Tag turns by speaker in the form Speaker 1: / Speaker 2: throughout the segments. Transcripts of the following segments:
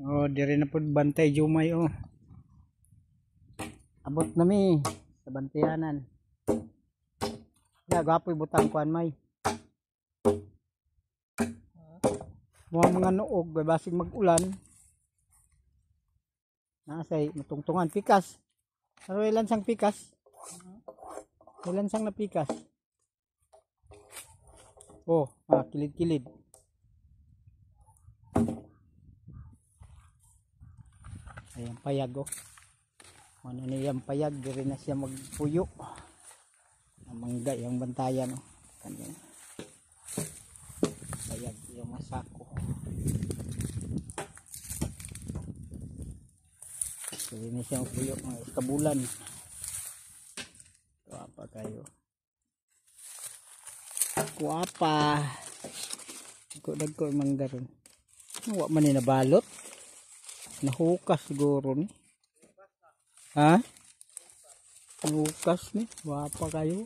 Speaker 1: Oh, dire na pud bantay Jumay oh. Abot na mi sa bantayanan. Ya, gwapo'y butang kuan may. Mga mga noog, basig mag-ulan. Nasay matungtungan pikas. Pero ilan sang pikas? Ilan sang napikas? Oh, kilid-kilid. Ayan, payag oh. Ano niyang payag, diri na siya magpuyo. Ang mangga yung bantayan oh. Kanya. Payag yung masako. Diri na siya magpuyo mga kabulan. Kuwapa kayo. Kuwapa. Dagko yung mangga ron. Wa man ni nabalot. Nahukas siguro ni. Ha? Nahukas ni. Wapa kayo.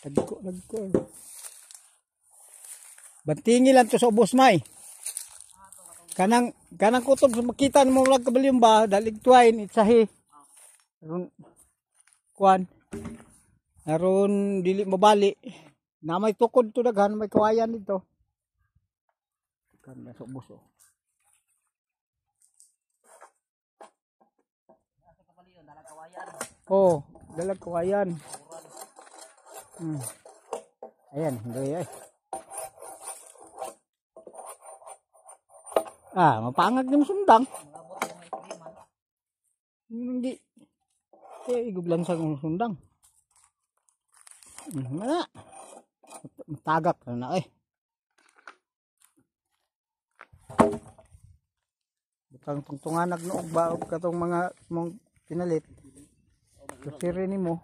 Speaker 1: Dagko, dagko. Bantingi lang to sa ubos may. Kanang kanang kutob sa makita mo lang kabalyon ba dalig twine itsahi. Aron kuan. Aron dili mabali. Na may tukod to daghan may kawayan dito. Kan sa ubos oh. Oh, dalag kawayan. Ayan, hindi ay. Ah, mapangag yung sundang. Hindi. Eh, iguglan sa sundang. Mana. Matagak na eh. Butang tungtungan nagnoog ba og katong mga mong pinalit. Kusiri nimo.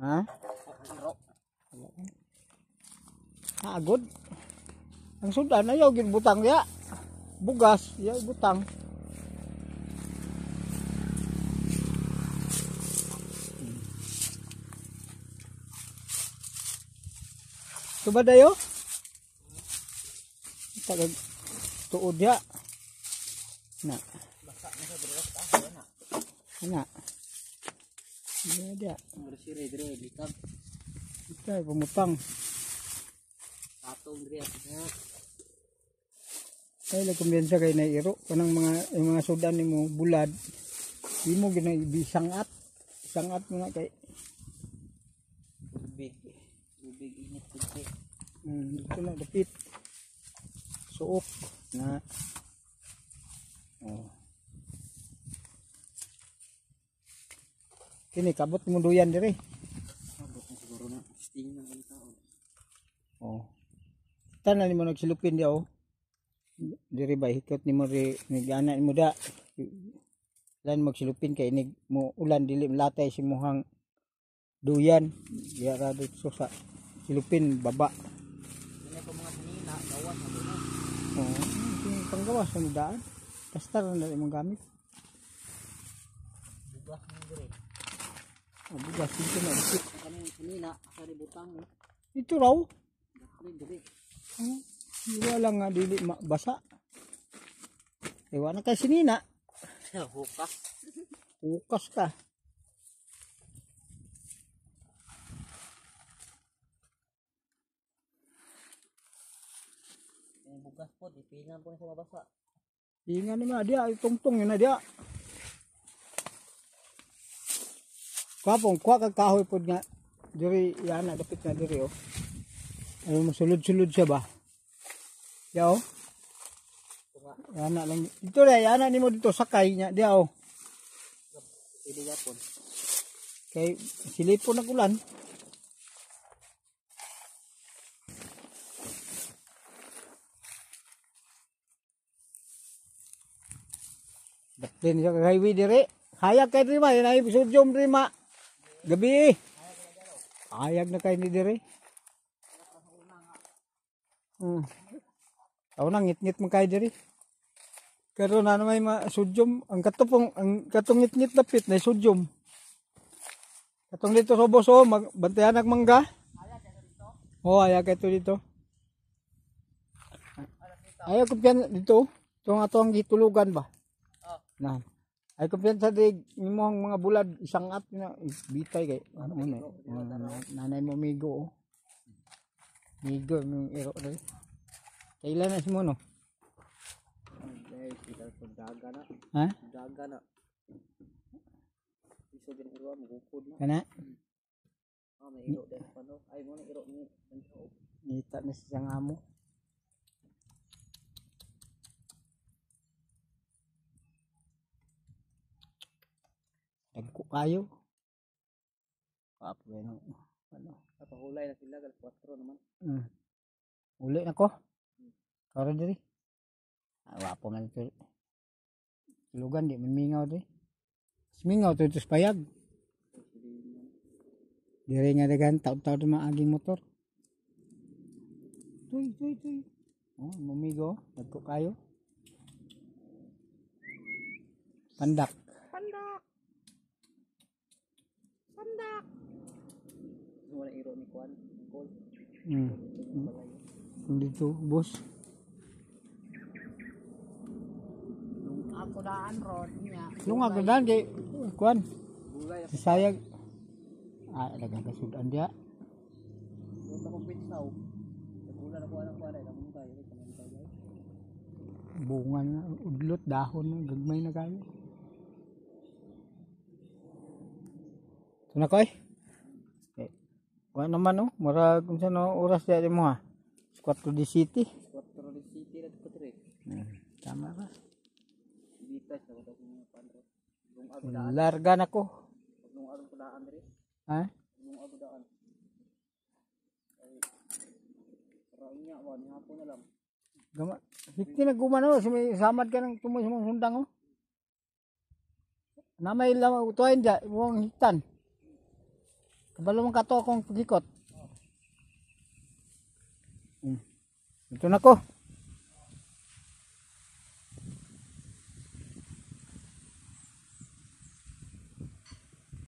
Speaker 1: Ha? Ah, good. Ang sudan ayaw gid butang ya. Bugas, ya butang. Tuba dayo? Tagag tuod ya. Na. Na. Iya dia. Ito ay pumutang.
Speaker 2: Patong dire nga.
Speaker 1: Ay la kumbiyansa kay nairo kanang mga yung mga sudan nimo bulad. Imo gina bisangat. Sangat mo na kay
Speaker 2: tubig. Tubig init kunti.
Speaker 1: Dito na dapit. Suok na. Oh. Kini kabot mo duyan dire.
Speaker 2: Kabot na siguro na. Sting ng ang tao.
Speaker 1: Oh. Tanan nimo nagsilupin dia oh. Diri ba hikot nimo ri nigana nimo da. Lan magsilupin kay inig mo ulan dili latay si muhang duyan. Diya ra dito sa silupin baba.
Speaker 2: Kini ko mga sinina gawas na na.
Speaker 1: Oh, panggawas sa daan. Basta ra na imong gamit.
Speaker 2: Bugas ni dire.
Speaker 1: Oh, bugas dito na dito.
Speaker 2: Kani sinina sa butang.
Speaker 1: Ito raw.
Speaker 2: Dire.
Speaker 1: Oh, wala nga dili basa. Iwan na kay sinina.
Speaker 2: Hukas.
Speaker 1: Hukas ka.
Speaker 2: Yung bugas po, ipingan po ni sa mabasa.
Speaker 1: Ingan ni ma dia, tungtong yun na dia. Kapong kuha kag kahoy pod nga diri yana dapit na diri oh. Ano sulod-sulod siya ba? Ya oh. Yana lang dito ra yana nimo dito sakay nya dia oh.
Speaker 2: Pwede yapon.
Speaker 1: Kay silipon nag ulan. Daplin siya kag highway dire. Hayag kay diri ma, nay sudyom diri ma. Gabi. Hayag na kay ni dire. Aw na ngit-ngit man kay dire. Pero na may ma sudyom ang katupong ang katong ngit-ngit dapit na sudyom. Katong dito sa ubos oh, bantayan ag mangga. Oh, hayag kay to dito. Ayaw kumpiyansa dito. Ito nga ito ang gitulugan ba?
Speaker 2: Oh.
Speaker 1: Na. Ay kumpiyansa di imong mga bulad isang at na bitay kay ano ano. Nanay mo migo oh. Migo yung iro rin. Kailan na si mo no?
Speaker 2: Guys, kita ko daga na.
Speaker 1: Ha?
Speaker 2: Daga na. Iso din iro mo gukod na.
Speaker 1: Kana?
Speaker 2: Ah, may iro din pa no. Ay mo na iro ni.
Speaker 1: Ngita na siya nga amo. Dagko kayo. Kapo no. Ano?
Speaker 2: Napahulay na sila gal 4 naman.
Speaker 1: Uli na ko. Karon diri. Ah, wapo man ito. Tulugan di man mingaw diri. Mingaw to ito sa payag. Diri nga dagan taud-taud maaging motor. Tuy tuy tuy. Oh, mumigo, dagko kayo. Pandak.
Speaker 2: Pandak. Pandak. Wala iro ni kuan. Gold.
Speaker 1: Dito, boss.
Speaker 2: Ako daan ron niya.
Speaker 1: Lungag na daan kay kuan.
Speaker 2: Gulay
Speaker 1: Sa sayag. Ah, dagang kasudan dia.
Speaker 2: ako akong pitsaw. Nagulan ako anang kuan ay namunggay, ay kamunggay guys.
Speaker 1: Bunga na, udlot, dahon na, gagmay na kayo. Ito na koy. Eh, wala naman oh, murag unsa no oras diya mo ha. 4 di city.
Speaker 2: 4 di city na ko dire.
Speaker 1: Tama ba?
Speaker 2: Bitas na ko mga kuan ron. Lungag daan.
Speaker 1: Larga na ko.
Speaker 2: Lungag ko daan dire.
Speaker 1: Ha?
Speaker 2: Lungag daan. Ay ra niya wa ni hapon na lang.
Speaker 1: Gama. Hikti na gumano, sumi samad ka ng tumoy sa mga sundang oh. Namay lang tuwain dya, iwang hiktan. Kabalo man kato akong pagikot. Ito na ko.